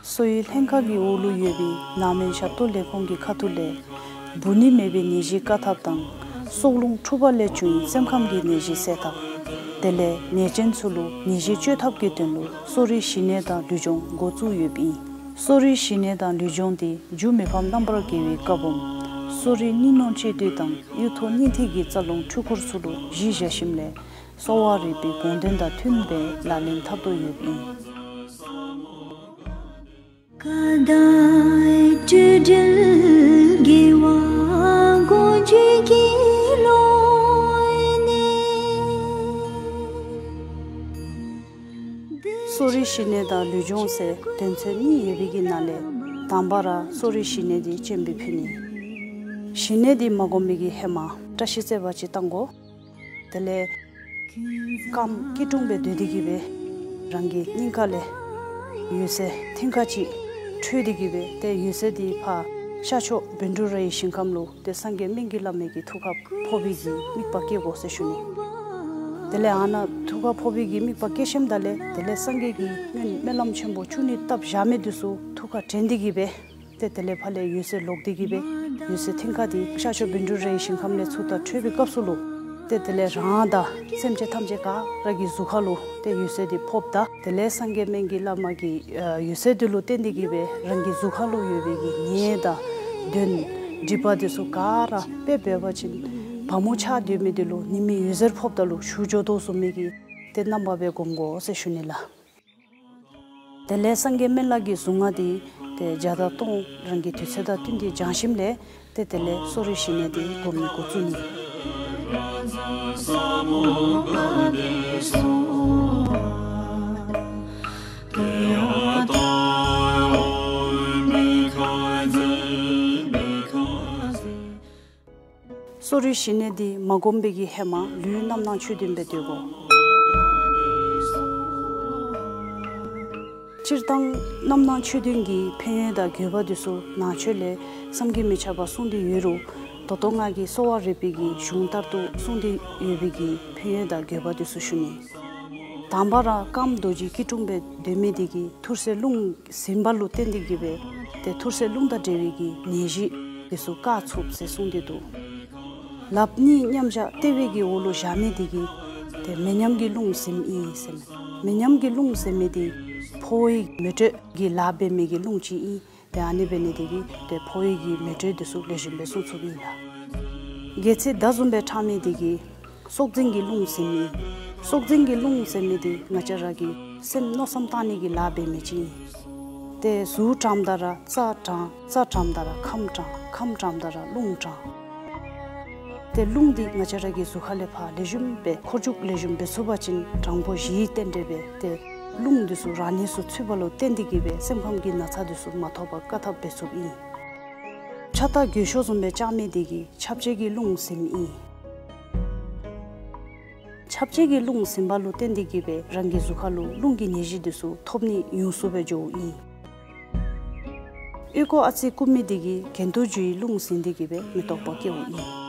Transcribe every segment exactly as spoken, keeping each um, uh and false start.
གསོ་བའི་ལྷན་ཁང་གི་འོག་ལུ་ཡོད་པའི་ནང་མི་ཞབས་ཏོག་ལས་ཁུངས་ཀྱི་ཁ་ཐུག་ལས། འབུ་ནད་མེད་པའི་ནད་གཞི་བཀག་ཐབས་དང་། སྲོག་རླུང་འཁྲུགས་པ་ལས་བྱུང་བའི་སེམས་ཁམས་ཀྱི་ནད་གཞི་སེལ་ཐབས། དེ་ལས་ནད་ཅན་ཚུ་ལུ་ནད་གཞི་བཅོས་ཐབས་ཀྱི་དོན་ལུ་གསོ་རིག་ཞི་གནས་དང་ལུས་སྦྱོང་འགོ་བཙུགས་ཡོདཔ་ཨིན། གསོ་རིག་ཞི་གནས་དང་ལུས་སྦྱོང་དེ་རྒྱུ་མི་ཕམ་རྣམ་པར་རྒྱལ་བའི་བཀའ་འབུམ། གསོ་རིག་སྙིང་ནོར་གཅེས་བཏུས་དང་གཡུ་ཐོག་སྙིང་ཐིག་གི་རྩ་རླུང་འཕྲུལ་འཁོར་ཚུ་ལུ་གཞི་བཞག་ཞིནམ་ལས། གསོ་བ་རིག་པའི་དགོངས་དོན་དང་མཐུན་པའི་ལག་ལེན་འཐབ་དོ་ཡོདཔ་ཨིན། གསོ་རིག་ཞི་གནས་དང་ལུས་སྦྱོང་ཟེར་དོན་ཚན་གཉིས་ཡོད་པའི་གི་ནང་ལས། དང་པ་ར་གསོ་རིག་ཞི་གནས་དེ་སྤྱན་འབུལ་ཕུལ་ནི། ཞི་གནས་དེ་མ་བསྒོམ་པའི་གི་ཧེ་མ་བཀྲ་ཤིས་བརྩེགས་པ་ཅིག་བཏང་དགོ། དེ་ལས་རྐངམ་སྐྱིལ་ཀྲུང་སྦེ་སྡོད་དེ་གི་སྦེ་རང་གི་སྙིང་ཁ་ལས་འོད་ཟེར་མཐིང་ཁ་ཅིག་འཕྲོས་ཏེ་གི་སྦེ་ཏེ་འོད་ཟེར་དེ་ཕར་ཤར་ཕྱོགས་བཻ་ཌཱུརྱ་ཡི་ཞིང་ཁམས་ལུ་ཏེ་སངས་རྒྱས་སྨན་གྱི་བླ་མའི་གི་ཐུགས་ཁར་ཕོག་པའི་གི་དམིགས་པ་བསྐྱེད་དགོ་ཟེར་ཞུ་ནི། དེ་ལས་ཨ་ནཱ་ཐུགས་ཁར་ཕོག་པའི་གི་དམིགས་པ་བསྐྱེད་ཞིནམ་ད་ལས་དེ་ལས་སངས་རྒྱས་ཀྱི་སྔོན་སྨོན་ལམ་ཆེན་པོ་བཅུ་གཉིས་བཏབ་བཞག་མི་དེ་ཚུ་ཐུགས་ཁར་དྲན་ཏེ་གི་སྦེ། ཏེ་དེ་ལས་ཕར་ལས་འོད་ཟེར་ལོག་སྟེ་གི་སྦེ་འོད་ཟེར་མཐིང་ཁ་དེ་ཤར་ཕྱོགས་བཻ་ཌཱུརྱ་ཡི་ཞིང་ཁམས་ལས་ཚུར་ད་འཕྲོས་པའི་སྐབས་སུ་ལུ། ཏེ་དེ་ལས་རང་དང་སེམས་ཅན་ཐམས་ཅད་ག་ར་གི་གཟུགས་ཁ་ལུ་ཏེ་འོད་ཟེར་དེ་ཕོགཔ་ད། དེ་ལས་སངས་རྒྱས་སྨན་གྱི་བླ་མ་གི་འོད་ཟེར་དེ་ལུ་བརྟེན་ཏེ་གི་སྦེ་རང་གི་གཟུགས་ཁ་ལུ་ཡོད་པའི་གི་ནད་དང་གདོན་སྒྲིབ་པ་དེ་ཚུ་ག་ར་དཔེ་འབད་བ་ཅིན་བ་མོ་ཆགས་སྡོད་མི་དེ་ལུ་ཉི་མའི་འོད་ཟེར་ཕོགཔ་ད་ལུ་ཞུ་འགྱོ་དོ་བཟུམ་མའི་གི་ཏེ་རྣམ་པ་སྦེ་བསྒོམ་དགོ་ཟེར་ཞུ་ནི་ལགས། དེ་ལས་སངས་རྒྱས་སྨན་བླ་གི་གཟུངས་སྔགས་དེ་ཏེ་བརྒྱ་དང་སྟོང་རང་གི་དུས་ཚོད་དང་བསྟུན་ཏེ་བགྱང་ཞིནམ་ལས་ཏེ་དེ་ལས་གསོ་རིག་ཞི་གནས་དེ་སྒོམ་ནི་འགོ་བཙུགས་ནི། གསོ་རིག་ཞི་གནས་འདི་མ་བསྒོམས་པའི་གི་ཧེ་མ་ལུས་རྣམ་སྣང་ཆོས་བདུན་སྦེ་སྡོད་དགོ། སྤྱིར་བཏང་རྣམ་སྣང་ཆོས་བདུན་གྱི་ཕན་ཡོན་དང་དགོས་པ་འདི་ཚུ་ནང་ཆོས་ལས་བསམ་གྱིས་མི་ཁྱབ་པ་གསུངས་ཏེ་ཡོད་རུང་། ད་ལྟོ་ང་གིས་གསོ་བ་རིག་པའི་གི་གཞུང་ལྟར་དུ་གསུངས་ཏེ་ཡོད་པའི་གི་ཕན་ཡོན་དང་དགོས་པ་འདི་ཚུ་ཞུ་ནི། དང་པ་ར་རྐངམ་རྡོ་རྗེ་སྐྱིལ་ཀྲུང་སྦེ་སྡོད་མི་འདི་གིས་ཐུར་སེལ་རླུང་ཟིན་པ་ལུ་བརྟེན་ཏེ་གི་སྦེ་ཏེ་ཐུར་སེལ་རླུང་དང་འབྲེལ་བའི་གི་ནད་གཞི་དེ་ཚུ་བཀག་ཚུགས་ཟེར་གསུངས་ཏེ་འདུག། ལགཔ་གཉིས་མཉམ་བཞག་ལྟེ་བའི་གི་འོག་ལུ་བཞག་མི་འདི་གིས་ཏེ་མེ་མཉམ་གྱི་རླུང་ཟིནམ་ཨིན་ཟེར་མས། མེ་མཉམ་གྱི་རླུང་ཟེར་མི་འདི་ཕོ་བའི་མེ་དྲོད་ཀྱི་ལཱ་འབད་མི་གི་རླུང་ཅིག་ཨིན། ཏེ་ཨ་ནི་འབད་ནི་འདི་གིས་ཏེ་ཕོ་བའི་གི་མེ་དྲོད་འདི་ཚུ་ལེགས་ཤོམ་སྦེ་སྲུང་ཚུགསཔ་ཨིན་ལགས། སྒལ་ཚིགས་མདའ་བཟུམ་སྦེ་འཕྲང་མི་འདི་གིས་སྲོག་འཛིན་གྱི་རླུང་ཟིནམ་ཨིན། སྲོག་འཛིན་གྱི་རླུང་ཟེར་མི་འདི་ང་བཅས་ར་གི་སེམས་མནོ་བསམ་བཏང་ནི་གི་ལཱ་འབད་མི་ཅིག་ཨིན། ཏེ་གཟུགས་དྲངམ་ད་ར་རྩ་དྲང་། རྩ་དྲངམ་ད་ར་ཁམས་དྲང་། ཁམས་དྲངམ་ད་ར་རླུང་དྲང་། ཏེ་རླུང་འདི་ང་བཅས་ར་གི་གཟུགས་ཁ་ལས་ཕར་ལེགས་ཤོམ་སྦེ་འཁོར་རྒྱུག་ལེགས་ཤོམ་འབད་ཚུགས་པ་ཅིན་དྲང་པོ་གཞི་རྟེན་འབྲེལ་སྦེ་ཏེ་རླུང་འདི་ཚུ་རང་གནས་སུ་ཚུད་པ་ལུ་བརྟེན་ཏེ་གི་སྦེ་སེམས་ཁམས་ཀྱི་ན་ཚ་འདི་ཚུ་མ་ཐོབ་པར་བཀག་ཐབས་འབད་ཚུགསཔ་ཨིན། ཕྱག་རྟགས་རྒྱུ་ཤོག་བཟུམ་སྦེ་བཅག་མི་འདི་གིས་ཁྱབ་བྱེད་ཀྱི་རླུང་ཟིནམ་ཨིན། ཁྱབ་བྱེད་ཀྱི་རླུང་ཟིན་པ་ལུ་བརྟེན་ཏེ་གི་སྦེ་རང་གི་གཟུགས་ཁ་ལུ་རླུང་གི་ནད་གཞི་འདི་ཚུ་ཐོབ་ནི་ཉུང་སུ་སྦེ་འགྱོཝ་ཨིན། ཨོལ་ཀོ་ཨ་ཙི་བཀུག་མི་འདི་གིས་གྱེན་དུ་རྒྱུའི་རླུང་ཟིན་ཏེ་གི་སྦེ་མི་རྟོག་པ་སྐྱེཝ་ཨིན།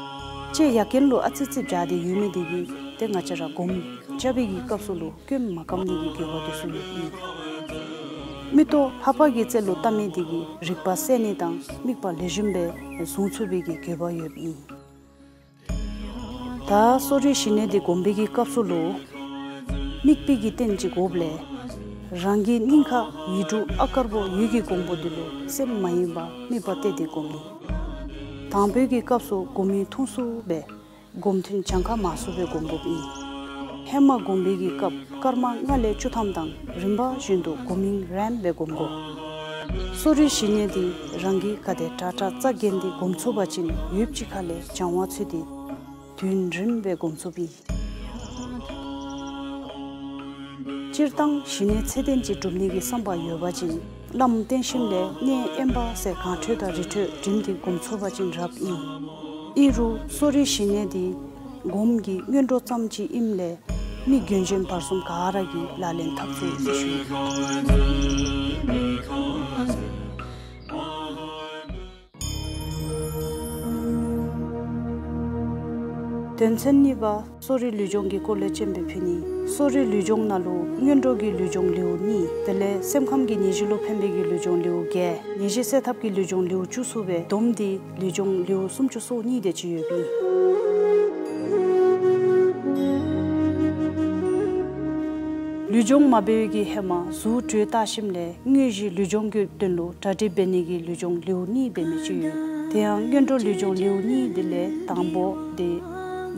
ལྕེ་ཡ་རྐན་ལུ་ཨ་ཙི་ཙི་བྱས་ཏེ་ཡོད་མི་འདི་གིས་ཏེ་ང་བཅས་ར་སྒོམ་རྐྱབ་པའི་གི་སྐབས་སུ་ལུ་སྐྱོན་མ་སྐམ་ནི་གི་དགོས་པ་འདི་ཚུ་ཡོདཔ་ཨིན། མིག་ཏོ་ལྷ་པ་གི་རྩེ་ལུ་བལྟ་མི་འདི་གིས་རིག་པ་གསལ་ནི་དང་དམིགས་པ་ལེགས་ཤོམ་སྦེ་བཟུང་ཚུགས་པའི་གི་དགོས་པ་ཡོདཔ་ཨིན། ད་གསོ་རིག་ཞི་གནས་འདི་སྒོམ་པའི་གི་སྐབས་སུ་ལུ། དམིགས་པའི་གི་རྟེན་ཅིག་དགོཔ་ལས། རང་གི་སྙིང་ཁ་ཡིག་འབྲུ་ཨ་དཀར་པོ་འོད་ཀྱིས་གོང་པོ་འདི་ལུ་སེམས་མ་ཡེངས་པར་དམིགས་པ་གཏད་དེ་སྒོམ་ནི། དང་པོའི་གི་སྐབས་སུ་སྒོམ་ཡུན་ཐུང་སུ་སྦེ། སྒོམ་ཐུན་གྱངས་ཁ་མང་སུ་སྦེ་སྒོམ་དགོཔ་ཨིན། ཧེ་མ་སྒོམ་པའི་གི་སྐབས་སྐར་མ་ལྔ་ལས་བཅུ་ཐམ་དང་རིམ་པ་བཞིན་དུ་སྒོམ་ཡུན་རིངམོ་སྦེ་སྒོམ་དགོ། གསོ་རིག་ཞི་གནས་འདི་རང་གིས་ག་དེ་དྲག་དྲག་རྩ་འགེངས་ཏེ་སྒོམ་ཚུགས་པ་ཅིན་ཡུདཔ་ཅིག་ཁ་ལས་སྦྱང་བ་ཚུད་དེ་དུས་ཡུན་རིངམོ་སྦེ་སྒོམ་ཚུགསཔ་ཨིན། སྤྱིར་བཏང་ཞི་གནས་ཚད་ལྡན་ཅིག་སྒྲུབ་ནི་གི་བསམ་པ་ཡོད་པ་ཅིན་བླམ་བསྟེན་ཞིནམ་ལས་གནས་དབེན་པ་ཟེར་གངས་ཁྲོད་དང་རི་ཁྲོད་འགྲིམས་ཏེ་སྒོམ་ཚུགས་པ་ཅིན་རབ་ཨིན། ཨིན་རུང་གསོ་རིག་ཞི་གནས་འདི་སྒོམ་གྱི་སྔོན་འགྲོ་ཙམ་ཅིག་ཨིནམ་ལས་མི་རྒན་གཞོན་བར་གསུམ་ག་ར་གིས་ལག་ལེན་འཐབ་ཚུགས་ཟེར་ཞུ་ཡི། དོན་ཚན་གཉིས་པ། གསོ་རིག་ལུས་སྦྱོང་གི་སྐོར་ལས་སྤྱན་འབུལ་ཕུལ་ནི། གསོ་རིག་ལུས་སྦྱོང་ནང་ལུ་སྔོན་འགྲོ་གི་ལུས་སྦྱོང་ལེའུ་གཉིས། དེ་ལས་སེམས་ཁམས་ཀྱི་ནད་གཞི་ལུ་ཕན་པའི་གི་ལུས་སྦྱོང་ལེའུ་བརྒྱད། ནད་གཞི་སེལ་ཐབས་ཀྱི་ལུས་སྦྱོང་ལེའུ་བཅུ་གསུམ་སྦེ་བསྡོམས་ཏེ་ལུས་སྦྱོང་ལེའུ་སུམ་ཅུ་སོ་གཉིས་དེ་ཅིག་ཡོདཔ་ཨིན། ལུས་སྦྱོང་མ་འབད་བའི་གི་ཧེ་མ་གཟུགས་བཀྲུས་བཏང་ཞིནམ་ལས་དངོས་གཞི་ལུས་སྦྱོང་གི་དོན་ལུ་གྲ་སྒྲིག་འབད་ནི་གི་ལུས་སྦྱོང་ལེའུ་གཉིས་འབད་མི་ཅིག་ཡོད། དེ་ཡང་སྔོན་འགྲོ་ལུས་སྦྱོང་ལེའུ་གཉིས་དེ་ལས་དང་པོ་དེ་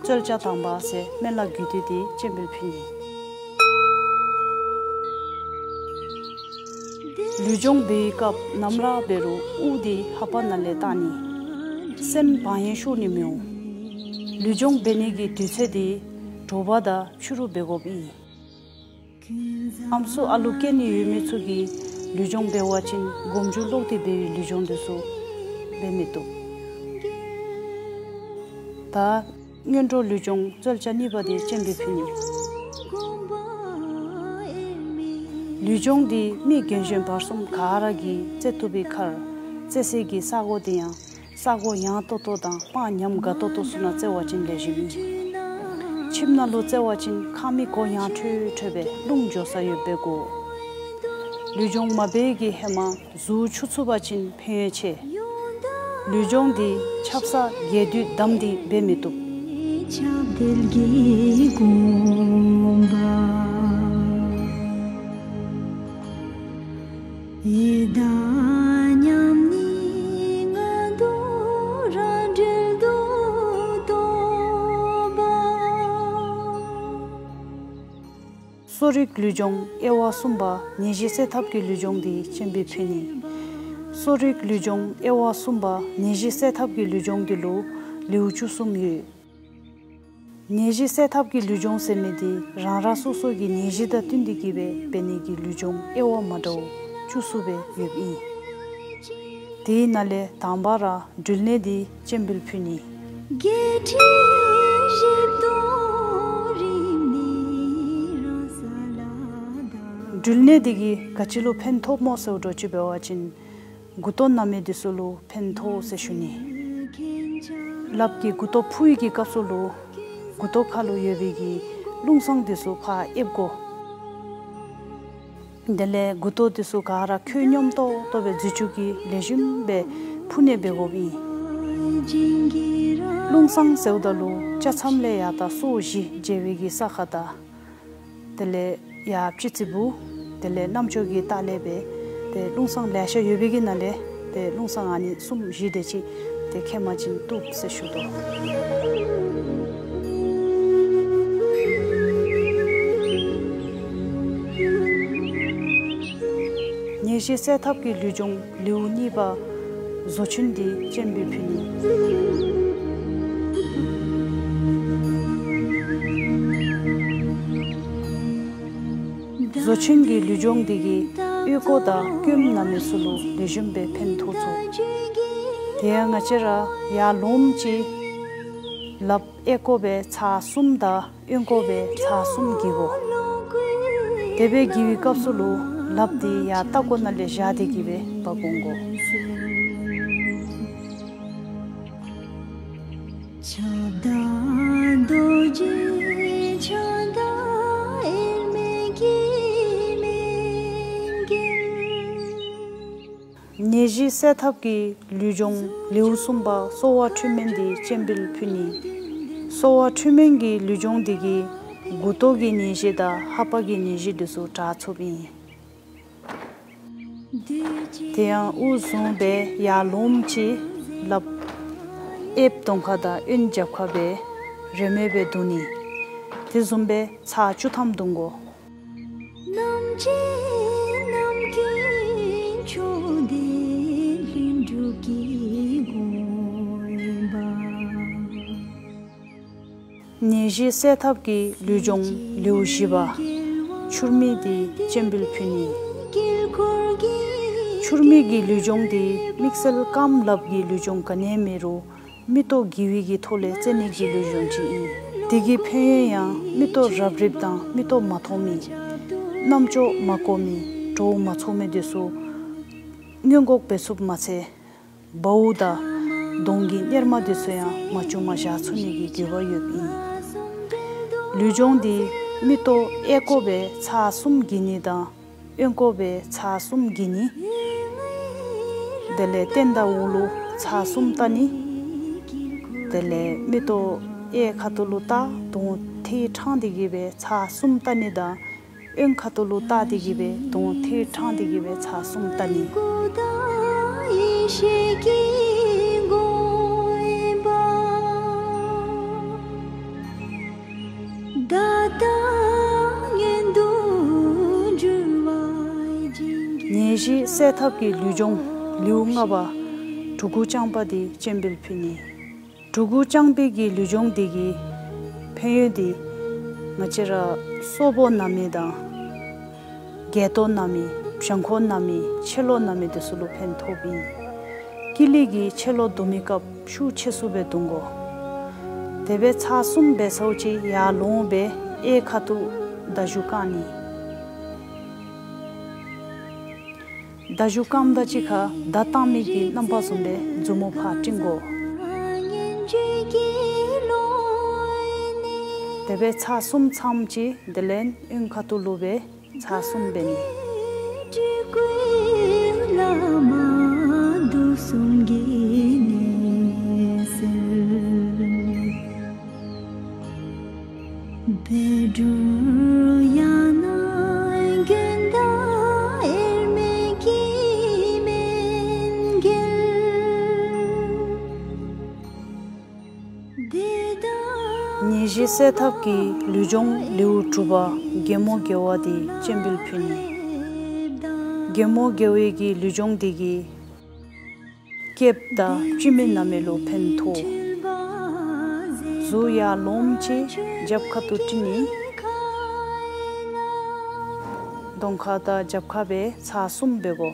རྩོལ་བཅའ་དང་པ་ཟེར་སྨན་བླ་རྒྱུད་སྡེ་དེ་སྤྱན་འབུལ་ཕུལ་ནི། ལུས་སྦྱོང་འབད་བའི་སྐབས་ནམ་ར་འབད་རུང་དབུགས་དེ་ལྷ་པ་ནང་ལས་བཏང་ནི། སེམས་བག་ཡངས་ཤོར་ནི་མི་འོང་། ལུས་སྦྱོང་འབད་ནི་གི་དུས་ཚོད་དེ་དྲོ་པ་དང་ཕྱི་རུ་འབད་དགོཔ་ཨིན། ཨམ་སྲུ་ཨ་ལུ་སྐྱེ་ནི་ཡོད་མི་ཚུ་གིས་ལུས་སྦྱོང་འབད་བ་ཅིན་སྒོམ་རྒྱུ་ལོག་སྟེ་འབད་བའི་ལུས་སྦྱོང་དེ་ཚུ་འབད་མི་བཏུབ། ད་སྔོན་འགྲོ་ལུས་སྦྱོང་རྩོལ་བཅའ་གཉིས་པ་དེ་སྤྱན་འབུལ་ཕུལ་ནི། ལུས་སྦྱོང་འདི་མི་རྒན་གཞོན་བར་གསུམ་ག་ར་གིས་རྩེ་ཐུབ་པའི་ཁར་རྩེ་སའི་གི་ས་སྒོ་དེ་ཡང་ས་སྒོ་ཡངས་ཏོག་ཏོ་དང་སྤང་ཉམས་དགའ་ཏོག་ཏོ་ཚུ་ནང་རྩེ་བ་ཅིན་ལེགས་ཤོམ་ཨིན། ཁྱིམ་ནང་ལུ་རྩེ་བ་ཅིན་ཁང་མིག་སྒོ་ཡངས་ཁྲོལ་ཁྲོལ་སྦེ་རླུང་འགྱོ་ས་ཡོདཔ་སྦེ་དགོ། ལུས་སྦྱོང་མ་འབད་བའི་གི་ཧེ་མ་གཟུགས་ཆུ་ཚུད་པ་ཅིན་ཕན་ཡོན་ཆེ། ལུས་སྦྱོང་འདི་ཆབ་གསང་རྒྱས་བསྡུས་བསྡམས་ཏེ་འབད་མི་བཏུབ། ཕྱག་འདེབས་ཀྱི་དགོངས་པ། ཡི་དྭགས་མཉམ་ཉིད་ལྔ་བདོ་རང་གྲོལ་དུ་གཏོགས་པ། གསོ་རིག་ལུས་སྦྱོང་དབྱེ་བ་གསུམ་པ་ནད་གཞི་སེལ་ཐབས་ཀྱི་ལུས་སྦྱོང་འདི་སྤྱན་འབུལ་ཕུལ་ནི། གསོ་རིག་ལུས་སྦྱོང་དབྱེ་བ་གསུམ་པ་ནད་གཞི་སེལ་ཐབས་ཀྱི་ལུས་སྦྱོང་འདི་ལུ་ལེའུ་བཅུ་གསུམ་ཡོད། ནད་གཞི་སེལ་ཐབས་ཀྱི་ལུས་སྦྱོང་ཟེར་མི་འདི་རང་རང་སོ་སོ་གི་ནད་གཞི་དང་བསྟུན་ཏེ་གི་སྦེ་འབད་ནི་གི་ལུས་སྦྱོང་དབྱེ་བ་མ་འདྲཝ་བཅུ་གསུམ་སྦེ་ཡོདཔ་ཨིན། དེའི་ནང་ལས་དང་པ་ར་འགྲུལ་ནད་འདི་སྤྱན་འབུལ་ཕུལ་ནི། བརྒྱད་ཁྲི་བཞི་སྟོང་རིམ་ནི་རང་ས་ལ་དང་། འགྲུལ་ནད་འདི་གིས་ག་ཅི་ལུ་ཕན་ཐོགས་སྨོ་ཟེར་འགྲོ་ཅི་འབད་བ་ཅིན། མགུ་ཏོ་ན་མི་འདི་ཚུ་ལུ་ཕན་ཐོགས་ཟེར་ཞུ་ནི། ལགཔ་གིས་མགུ་ཏོ་ཕུ་བའི་གི་སྐབས་སུ་ལུ་མགུ་ཏོ་ཁ་ལུ་ཡོད་པའི་གི་རླུང་སྲང་འདི་ཚུ་ཕར་ཨེབ་དགོ། དེ་ལས་མགུ་ཏོ་འདི་ཚུ་ག་ར་ཁོད་སྙོམས་ཏོག་ཏོ་སྦེ་འཛུལ་བཅུག་གི་ལེགས་ཤོམ་སྦེ་ཕུ་ནི་འབད་དགོཔ་ཨིན། རླུང་སྲང་ཟེརཝ་ད་ལུ་ལྕགས་མཚམས་ལས་ཡར་ད་སོ་བཞི་མཇལ་བའི་གི་ས་ཁར་ད། དེ་ལས་ཡར་སྤྱི་ཙི་བུ། དེ་ལས་རྣམ་ཅོ་གི་ལྟག་ལས་སྦེ། ཏེ་རླུང་སྲང་ལེ་ཤ་ཡོད་པའི་གི་ནང་ལས། ཏེ་རླུང་སྲང་ཨ་ནི་གསུམ་བཞི་དེ་ཅིག་ཏེ་ཁྱེར་མ་ཅིན་བཏུབ་ཟེར་ཞུ་དོ། ནད་གཞི་སེལ་ཐབས་ཀྱི་ལུས་སྦྱོང་ལེའུ་གཉིས་པ། ཟོ་ཆུན་འདི་སྤྱན་འབུལ་ཕུལ་ནི། ཟོ་ཆུན་གྱི་ལུས་སྦྱོང་འདི་གིས་ཨོལ་ཀོ་དང་སྐྱོན་ན་མི་ཚུ་ལུ་ལེགས་ཤོམ་སྦེ་ཕན་ཐོགས་ཚུགས། དེ་ཡང་ང་བཅས་ར་ཡར་ལོངམ་ཅིག་ལགཔ་ཨོལ་ཀོ་སྦེ་ཚར་གསུམ་དང་། གཡོན་སྐོར་སྦེ་ཚར་གསུམ་བསྒྱིར་དགོ། དེ་སྦེ་བསྒྱིར་བའི་སྐབས་སུ་ལུ་ལགཔ་འདི་ཡར་ལྟག་ཀོ་ནང་ལས་བཞག་སྟེ་གི་སྦེ་འབག་འོང་དགོ། ཁྱབ་བདག་རྡོ་རྗེ་འཆང་དང་དབྱེར་མེད་ཀྱི་མིང་གིས། ནད་གཞི་སེལ་ཐབས་ཀྱི་ལུས་སྦྱོང་ལེའུ་གསུམ་པ་གསོ་བ་འཕྲུལ་སྨན་འདི་སྤྱན་འབུལ་ཕུལ་ནི། གསོ་བ་འཕྲུལ་སྨན་གྱི་ལུས་སྦྱོང་འདི་གིས་མགུ་ཏོ་གི་ནད་གཞི་དང་ལྷ་པ་གི་ནད་གཞི་འདི་ཚུ་དྲག་ཚུགསཔ་ཨིན། དེ་ཡང་དབུགས་བཟུང་སྦེ་ཡར་ལོངམ་ཅིག་ལགཔ་གཡས་གདོང་ཁ་དང་གཡོན་རྒྱབ་ཁ་སྦེ་རེ་མོས་སྦེ་བརྡུང་ནི། དེ་བཟུམ་སྦེ་ཚར་བཅུ་ཐམ་བརྡུང་དགོ། རྣམ་མཁྱེན་རྣམ་མཁྱེན་ཕྱོགས་བདེ་ལྷུན་གྲུབ་ཀྱི་དགོངས་པ། ནད་གཞི་སེལ་ཐབས་ཀྱི་ལུས་སྦྱོང་ལེའུ་བཞི་པ། ཆུར་མིག་འདི་སྤྱན་འབུལ་ཕུལ་ནི། ཆུར་མིག་གི་ལུས་སྦྱོང་འདི་དམིགས་བསལ་རྐངམ་ལགཔ་གི་ལུས་སྦྱོང་ག་ནི་མེད་རུང་། མིག་ཏོ་བསྒྱིར་བའི་གི་ཐོག་ལས་རྩེ་ནི་གི་ལུས་སྦྱོང་ཅིག་ཨིན། དེ་གི་ཕན་ཡོན་ཡང་མིག་ཏོ་རབ་རིབ་དང་མིག་ཏོ་མ་མཐོང་མི། རྣམ་ཅོ་མ་གོ་མི། གྲོགས་མ་ཚོར་མི་དེ་ཚུ་སྔོན་འགོག་འབད་ཚུགསཔ་མ་ཚད། བའུ་དང་ གདོང་གི་གཉེར་མ་དེ་ཚོ་ཡང་མ་བཅོས་མ་བཞག་ཚུགས་ནི་གི་དགོས་པ་ཡོད་པ་ཡིན། ལུས་སྦྱོང་འདི་མིག་ཏོ་གཡས་སྐོར་བའི་ཚར་གསུམ་བགྱིས་ནི་དང་། གཡོན་སྐོར་བའི་ཚར་གསུམ་བགྱིས་ནི། དེ་ལས་སྟེང་དང་འོག་ལུ་ཚར་གསུམ་བལྟ་ནི། དེ་ལས་མིག་ཏོ་གཡས་ཁ་ཐུག་ལུ་བལྟ། གདོང་ཐིག་ཕྲེང་དེ་གིས་སྦེ་ཚར་གསུམ་བལྟ་ནི་དང་། གཡོན་ཁ་ཐུག་ལུ་བལྟ་དེ་གིས་སྦེ་གདོང་ཐིག་ཕྲེང་དེ་གིས་སྦེ་ཚར་གསུམ་བལྟ་ནི། ནད་གཞི་སེལ་ཐབས་ཀྱི་ལུས་སྦྱོང་ལེའུ་ལྔ་པ། གྲུ་གུ་རྐྱང་པ་དེ་སྤྱན་འབུལ་ཕུལ་ནི། གྲུ་གུ་རྐྱང་པའི་གི་ལུས་སྦྱོང་དེ་གི་ཕན་ཡོན་དེ་ང་བཅས་ར་སོག་པོ་ན་མི་དང་། གས་ཏོ་ན་མི། བྱང་ཁོག་ན་མི། ཕྱི་ལོགས་ན་མི་དེ་ཚུ་ལུ་ཕན་ཐོགས་ཨིན། ཀི་ལི་གི་ཕྱི་ལོགས་རྡུང་མི་སྐབས་ཤུགས་ཆེ་སུ་སྦེ་རྡུང་དགོ། དེ་སྦེ་ཚར་གསུམ་འབད་ཚརཝ་ཅིག་ཡར་ལོང་སྦེ་གཡས་ཁ་ཐུག་མདའ་གཞུ་བཀང་ནི། མདའ་གཞུ་བཀངམ་ད་ཅིག་ཁར་མདའ་བཏང་མི་གི་རྣམ་པ་བཟུམ་སྦེ་མཛུབ་མོ་ཕར་སྤྲིང་དགོ། དེ་སྦེ་ཚར་གསུམ་ཚརཝ་ཅིག་དེ་ལས་གཡོན་ཁ་ཐུག་ལུ་སྦེ་ཚར་གསུམ་འབད་ནི། ནད་གཞི་སེལ་ཐབས་ཀྱི་ལུས་སྦྱོང་ལེའུ་དྲུག་པ། གད་མོ་དགེ་བ་དེ་སྤྱན་འབུལ་ཕུལ་ནི། གད་མོ་དགེ་བའི་གི་ལུས་སྦྱོང་དེ་གིས་སྐེདཔ་དང་ལྕེ་མའི་ན་མི་ལུ་ཕན་ཐོགས། གཟུགས་ཡར་ལོངམ་ཅིག་རྒྱབ་ཁ་ཐུག་དཀྲིས་ནི། གདོང་ཁ་དང་རྒྱབ་ཁ་སྦེ་ཚར་གསུམ་འབད་དགོ།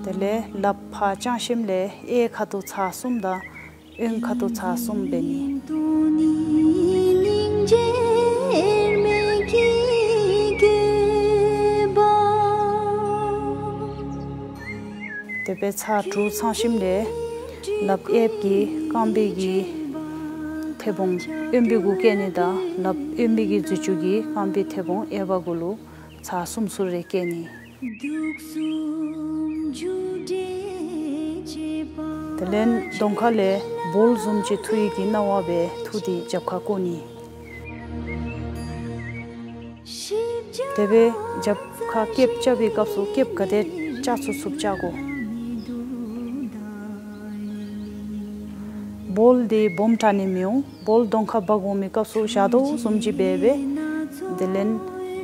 དེ་ལས་ལགཔ་ཕར་བརྐྱང་ཞིནམ་ལས་གཡས་ཁ་ཐུག་ཚར་གསུམ་དང་། གཡོན་ཁ་ཐུག་ཚར་གསུམ་འབད་ནི། དེ་སྦེ་ཚར་དྲུག་ཚང་ཞིནམ་ལས་ལགཔ་གཡསཔ་གི་རྐང་པའི་གི་མཐེ་བོང་གཡོན་པའི་གུ་བཀལ་ནི་དང་ལགཔ་གཡོན་པའི་གི་མཛུབ་ཅུ་གིས་རྐང་པའི་མཐེ་བོང་གཡས་པའི་གུ་ལུ་ཚར་གསུམ་ཚུར་རེ་བཀལ་ནི། དེ་ལས་གདོང་ཁ་ལས་སྦོལ་བཟུམ་ཅིག་འཐུ་ཡི་གི་སྣང་བ་སྦེ་འཐུ་སྟེ་རྒྱབ་ཁར་བཀོ་ནི། དེ་སྦེ་རྒྱབ་ཁར་སྐེདཔ་རྐྱབ་པའི་སྐབས་སུ་སྐེདཔ་ག་དེ་རྐྱབ་ཚུགས་ཚུགས་རྐྱབ་དགོ། སྦོལ་དེ་སྦོམ་དྲགས་ནི་མི་འོང་། སྦོལ་གདོང་ཁར་འབག་འོང་མི་སྐབས་སུ་ཞག་དོག་བཟུམ་ཅིག་འབད་སྦེ། དེ་ལས་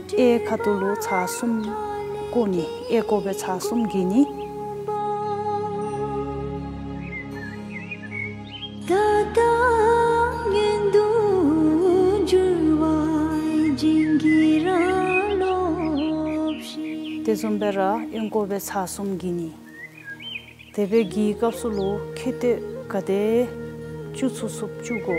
གཡས་ཁ་ཐུག་ལུ་ཚར་གསུམ་བཀོ་ནི། གཡས་སྐོར་སྦེ་ཚར་གསུམ་བགྱིས་ནི། དེ་བཟུམ་སྦེ་ར་གཡོན་སྐོར་སྦེ་ཚར་གསུམ་བགྱིས་ནི། དེ་སྦེ་བགྱིས་སྐབས་སུ་ལུ་ཁེ་ཏོ་ག་དེ་བཅུག་ཚུགས་ཚུགས་བཅུག་དགོ།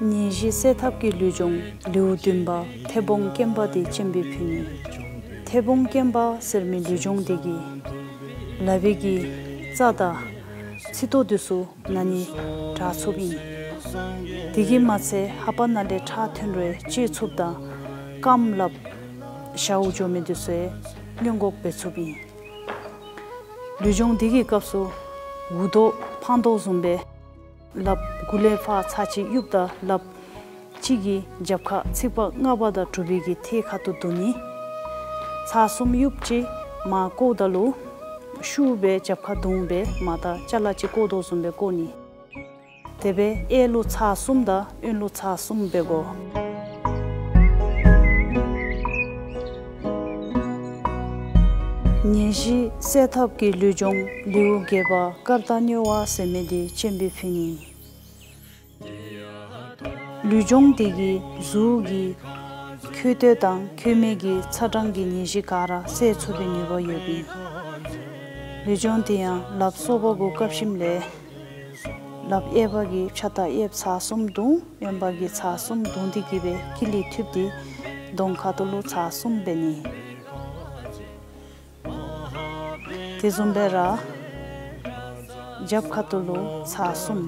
ནད་གཞི་སེལ་ཐབས་ཀྱི་ལུས་སྦྱོང་ལེའུ་བདུན་པ། མཐེ་བོང་སྐེམ་པ་དེ་སྤྱན་འབུལ་ཕུལ་ནི། མཐེ་བོང་སྐེམ་པ་ཟེར་མི་ལུས་སྦྱོང་དེ་གིས་ལག་པའི་གི་རྩ་དང་ཚིགས་ཏོ་དེ་ཚུ་ན་ནི་དྲག་ཚུགསཔ་ཨིན། དེ་གིས་མ་ཚད་ལྷ་པ་ནང་ལས་ཁྲག་ཐོན་རུང་བཅད་ཚུགསཔ་དང་རྐངམ་ལགཔ་ཞཝ་འགྱོ་མི་དེ་ཚུ་སྔོན་འགོག་འབད་ཚུགསཔ་ཨིན། ལུས་སྦྱོང་འདི་གི་སྐབས་སུ་འུར་རྡོ་འཕང་མདོག་བཟུམ་སྦེ་ལགཔ་གུ་ལས་ཕར་ཚར་གཅིག་གཡུགཔ་ད་ལགཔ་གཅིག་གིས་རྒྱབ་ཁར་ཚིགས་པ་ལྔ་པ་དང་དྲུག་པའི་གི་མཐིལ་ཁ་ཐུག་བརྡུང་ནི། ཚར་གསུམ་གཡུགཔ་ཅིག་མར་བཀོཝ་ད་ལུ་ཤུགས་སྦེ་རྒྱབ་ཁར་བརྡུང་སྦེ་མར་ད་ཅ་ལ་ཅིག་བཀོ་དོ་བཟུམ་སྦེ་བཀོ་ནི། དེ་སྦེ་གཡས་ལུ་ཚར་གསུམ་དང་གཡོན་ལུ་ཚར་གསུམ་འབད་དགོ། ནད་གཞི་སེལ་ཐབས་ཀྱི་ལུས་སྦྱོང་ལེའུ་བརྒྱད་པ། བཀར་དང་མྱོས་པ་ཟེར་མི་དེ་སྤྱན་འབུལ་ཕུལ་ནི། ལུས་སྦྱོང་དེ་གིས་གཟུགས་ཀྱི་འཁྱོལ་སྟོད་དང་འཁྱོལ་སྨད་ཀྱི་ཚ་གྲང་གི་ནད་གཞི་ག་ར་སེལ་ཚུགས་པའི་ནུས་པ་ཡོད་པས། ལུས་སྦྱོང་དེ་ཡང་ལགཔ་སོ་པ་གུ་བཀབ་ཞིམ་ལས། ལགཔ་གཡས་པ་གིས་ཕྱག་རྟགས་གཡས་ཚར་གསུམ་བརྡུང་། གཡོན་པ་གིས་ཚར་གསུམ་བརྡུང་སྟེ་གི་བའི་ཀི་ལི་ཐུབ་སྟེ་གདོང་ཁ་ཐུག་ལུ་ཚར་གསུམ་འབད་ནི། དེ་བཟུམ་སྦེ་ར་རྒྱབ་ཁ་ཐུག་ལུ་ཚར་གསུམ།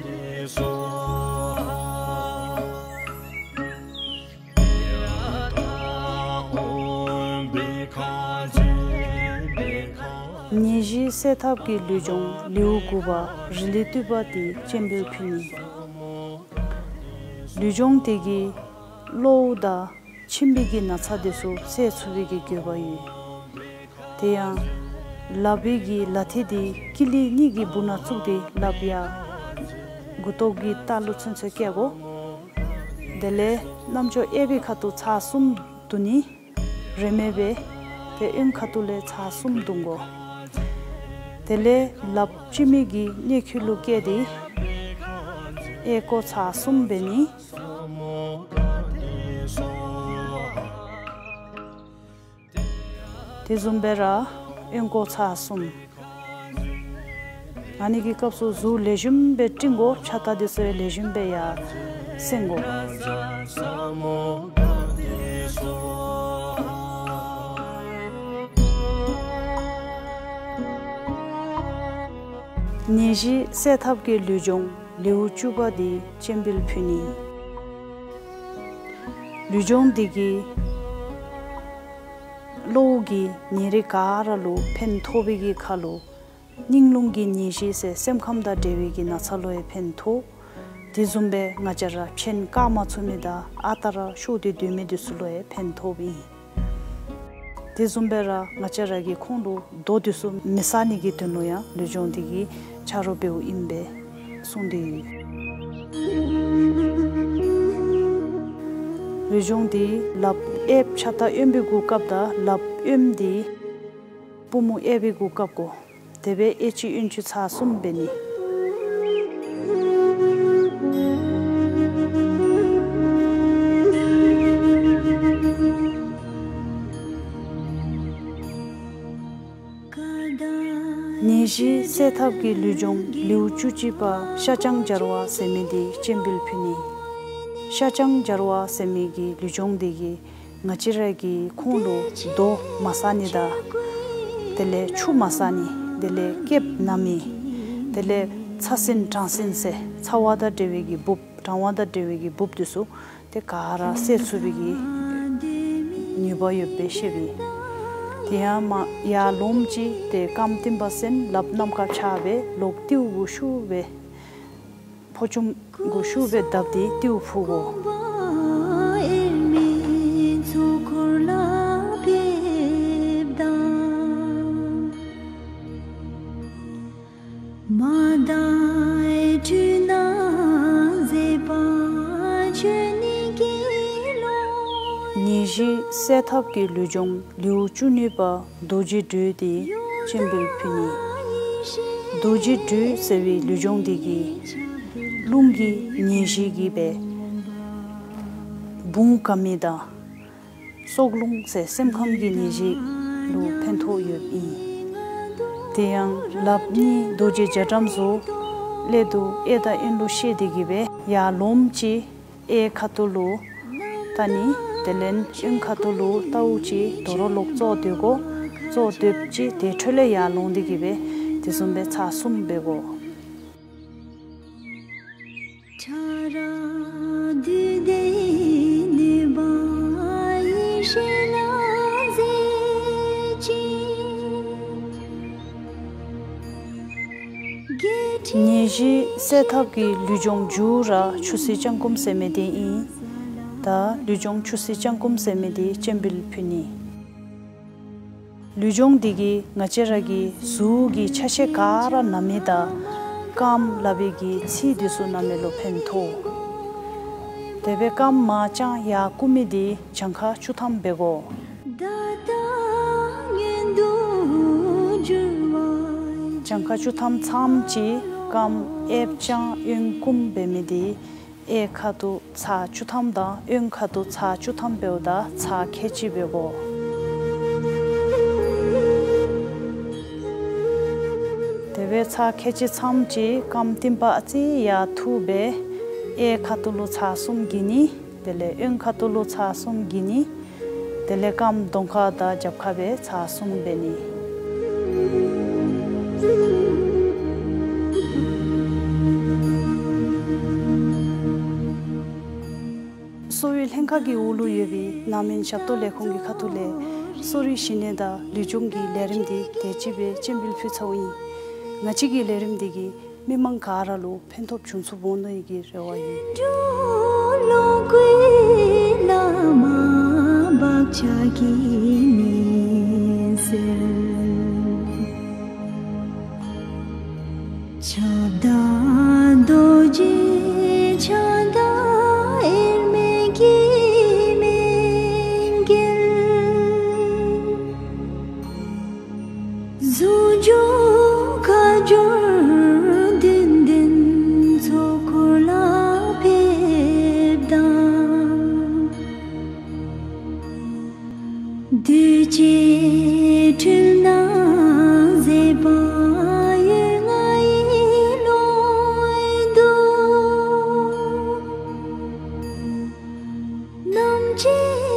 ནད་གཞི་སེལ་ཐབས་ཀྱི་ལུས་སྦྱོང་ལེའུ་དགུ་པ་རི་ལི་བཏུད་པ་དེ་སྤྱན་འབུལ་ཕུལ་ནི། ལུས་སྦྱོང་དེ་གིས་གློ་བོ་དང་མཆིན་པའི་གི་ན་ཚ་དེ་ཚུ་སེལ་ཚུགས་པའི་གི་དགོས་པ་ཡོད། དེ་ཡང་ལག་པའི་གི་ལག་མཐིལ་དེ་ཀི་ལི་གཉིས་ཀྱི་སྦུག་ན་བཙུགས་ཏེ་ལགཔ་ཡར་མགུ་ཏོ་གི་ལྟག་ལུ་ཚུན་ཚོད་བཀལ་དགོ། དེ་ལས་རྣམ་ཅོ་གཡས་པའི་ཁ་ཐུག་ཚར་གསུམ་བརྡུང་ནི། རེ་མེ་སྦེ། དེ་གཡོན་ཁ་ཐུག་ལས་ཚར་གསུམ་བརྡུང་དགོ། དེ་ལས་ལགཔ་སྤྱི་མིག་གི་གནད་ཁུད་ལུ་བཀལ་ཏེ་གཡས་སྐོར་ཚར་གསུམ་འབད་ནི། དེ་བཟུམ་སྦེ་ར་གཡོན་སྐོར་ཚར་གསུམ། ཨ་ནི་གི་སྐབས་སུ་གཟུགས་ལེགས་ཤོམ་སྦེ་བསྲིང་དགོ། ཕྱག་རྟགས་དེ་ཚུ་ཡང་ལེགས་ཤོམ་སྦེ་ཡར་གསན་དགོ། ནད་གཞི་སེལ་ཐབས་ཀྱི་ལུས་སྦྱོང་ལེའུ་བཅུ་པ་དེ་སྤྱན་འབུལ་ཕུལ་ནི། ལུས་སྦྱོང་དེ་གིས་གློ་བོ་གི་ནད་རིགས་ག་ར་ལུ་ཕན་ཐོགས་པའི་གི་ཁར་ལུ་སྙིང་རླུང་གི་ནད་གཞི་ཟེར་སེམས་ཁམས་དང་འབྲེལ་བའི་གི་ན་ཚ་ལུ་ཡང་ཕན་ཐོགས། དེ་བཟུམ་སྦེ་ང་བཅས་ར་ཕྱེན་བཀག་མ་ཚུགས་མི་དང་ཨ་རྟག་ར་ཤོར་ཏེ་སྡོད་མི་དེ་ཚུ་ལུ་ཡང་ཕན་ཐོགས་ཨིན། དེ་བཟུམ་སྦེ་ར་ང་བཅས་ར་གི་ཁོང་ལུ་རྡོ་དེ་ཚུ་མི་ཟ་ནི་གི་དོན་ལུ་ཡང་ལུས་སྦྱོང་དེ་གིས་ཆ་རོགས་འབདཝ་ཨིན་པས་གསུངས་ཏེ་ཡོད། ལུས་སྦྱོང་དེ་ལགཔ་གཡས་ཕྱག་རྟགས་གཡོན་པའི་གུ་བཀབ་ད་ལགཔ་གཡོནམ་དེ་པུས་མོ་གཡས་པའི་གུ་བཀབ་དགོ། དེ་སྦེ་གཡས་གཅིག་གཡོན་གཅིག་ཚར་གསུམ་འབད་ནི། ནད་གཞི་སེལ་ཐབས་ཀྱི་ལུས་སྦྱོང་ལེའུ་བཅུ་གཅིག་པ་ཤ་ཆང་སྦྱར་བ་ཟེར་མི་དེ་སྤྱན་འབུལ་ཕུལ་ནི། ཤ་ཆང་སྦྱར་བ་ཟེར་མི་གི་ལུས་སྦྱོང་དེ་གིས་ང་བཅས་ར་གི་ཁོང་ལུ་རྡོ་མ་ཟ་ནི་དང་། དེ་ལས་ཆུ་མ་ཟ་ནི། དེ་ལས་སྐེདཔ་ན་མི། དེ་ལས་ཚ་སྲིན་གྲང་སྲིན་ཟེར་ཚ་བ་དང་འབྲེལ་བའི་གི་འབུབ་གྲང་བ་དང་འབྲེལ་བའི་གི་འབུབ་དེ་ཚུ་དེ་ག་ར་སེལ་ཚུགས་པའི་གི་ནུས་པ་ཡོདཔ་སྦེ་བཤདཔ་ཨིན། དེ་ཡང་མ་ཡར་ལོངམ་ཅིག་དེ་རྐངམ་བསྟིམ་པ་ཟེར་ལགཔ་གནམ་ཁར་ཕྱར་སྦེ་ལོག་རྟིའུ་གུ་ཤུགས་སྦེ་ཕོ་ཅུམ་གུ་ཤུགས་སྦེ་བརྡབ་སྟེ་རྟིའུ་ཕུ་དགོ། ནད་གཞི་སེལ་ཐབས་ཀྱི་ལུས་སྦྱོང་ལེའུ་བཅུ་གཉིས་པ་རྡོ་རྗེ་སྦྲུལ་དེ་སྤྱན་འབུལ་ཕུལ་ནི། རྡོ་རྗེ་སྦྲུལ་ཟེར་བའི་ལུས་སྦྱོང་དེ་གིས་རླུང་གི་ནད་གཞི་གིས་སྦེ་བུང་ག་མི་དང་སྲོག་རླུང་ཟེར་སེམས་ཁམས་ཀྱི་ནད་གཞི་ལུ་ཕན་ཐོགས་ཡོདཔ་ཨིན། དེ་ཡང་ལགཔ་གཉིས་རྡོ་རྗེ་རྒྱ་གྲམ་བཟོ། སླད་དུ་གཡས་དང་གཡོན་ལུ་བཤེད་དེ་གིས་སྦེ་ཡར་ལོངམ་ཅིག་གཡས་ཁ་ཐུག་ལུ་བལྟ་ནི། དེ་ལས་གཡོན་ཁ་ཐུག་ལུ་བལྟཝ་ཅིག་དོ་རུང་ལོག་ཙོག་སྡོད་དགོ། ཙོག་སྡོདཔ་ཅིག་དེ་འཕྲོ་ལས་ཡར་ལོང་སྟེ་གིས་སྦེ་དེ་བཟུམ་སྦེ་ཚར་གསུམ་འབད་དགོ། ནད་གཞི་སེལ་ཐབས་ཀྱི་ལུས་སྦྱོང་མཇུག་ར་ཆུ་སྲིན་བརྐྱང་བསྐུམ་ཟེར་མི་དེ་ཨིན། ད་ལུས་སྦྱོང་ཆུ་སྲིན་བརྐྱང་བསྐུམ་ཟེར་མི་དེ་སྤྱན་འབུལ་ཕུལ་ནི། ལུས་སྦྱོང་འདི་གིས་ང་བཅས་ར་གི་གཟུགས་ཀྱི་ཆ་ཤས་ག་ར་ན་མི་དང་རྐངམ་ལག་པའི་གི་ཚིགས་དེ་ཚུ་ན་མི་ལུ་ཕན་ཐོགས། དེ་སྦེ་རྐངམ་མར་བརྐྱང་ཡར་བསྐུམ་མི་དེ་གྱངས་ཁ་བཅུ་ཐམ་འབད་དགོ། གྱངས་ཁ་བཅུ་ཐམ་ཚརམ་ཅིག་རྐངམ་གཡས་བརྐྱང་གཡོན་བསྐུམ་འབད་མི་དེ་ གཡས་ཁ་ཐུག་ཚར་བཅུ་ཐམ་དང་གཡོན་ཁ་ཐུག་ཚར་བཅུ་ཐམ་འབདཝ་ད་ཚར་ཁལ་གཅིག་འབད་དགོ། དེ་སྦེ་ཚར་ཁལ་གཅིག་ཚརམ་ཅིག་རྐངམ་རྟིང་པ་ཨ་ཙི་ཡར་འཐུ་སྦེ་གཡས་ཁ་ཐུག་ལུ་ཚར་གསུམ་བསྒྱིར་ནི། དེ་ལས་གཡོན་ཁ་ཐུག་ལུ་ཚར་གསུམ་བསྒྱིར་ནི། དེ་ལས་རྐངམ་གདོང་ཁ་དང་རྒྱབ་ཁ་སྦེ་ཚར་གསུམ་འབད་ནི། གསོ་བའི་ལྷན་ཁག་གི་འོག་ལུ་ཡོད་པའི་ནང་སྨན་ཞབས་ཏོག་ལས་ཁུངས་ཀྱི་ཁ་ཐུག་ལས་གསོ་རིག་ཞི་གནས་དང་ལུས་སྦྱོང་གི་ལས་རིམ་འདི་དེ་ཅིག་སྦེ་སྤྱན་འབུལ་ཕུལ་ཚརཝ་ཨིན། ང་བཅས་ཀྱི་ལས་རིམ་འདི་གིས་མི་མང་ག་ར་ལུ་ཕན་ཐོགས་བྱུང་ཚུགསཔ་འོང་ནི་གི་རེ་བ་ཡོད། གཟུངས་འཇུག་ཁ་སྦྱོར་བདུན་ལྡན་ཚོགས་འཁོར་ལ་ཕེབས་དང་། བདུད་ཀྱི་འཁྲུལ་སྣང་ཟད་པ་ཡོད་ང་ཡི་ལུས་འདུག། ནམ་མཁའི་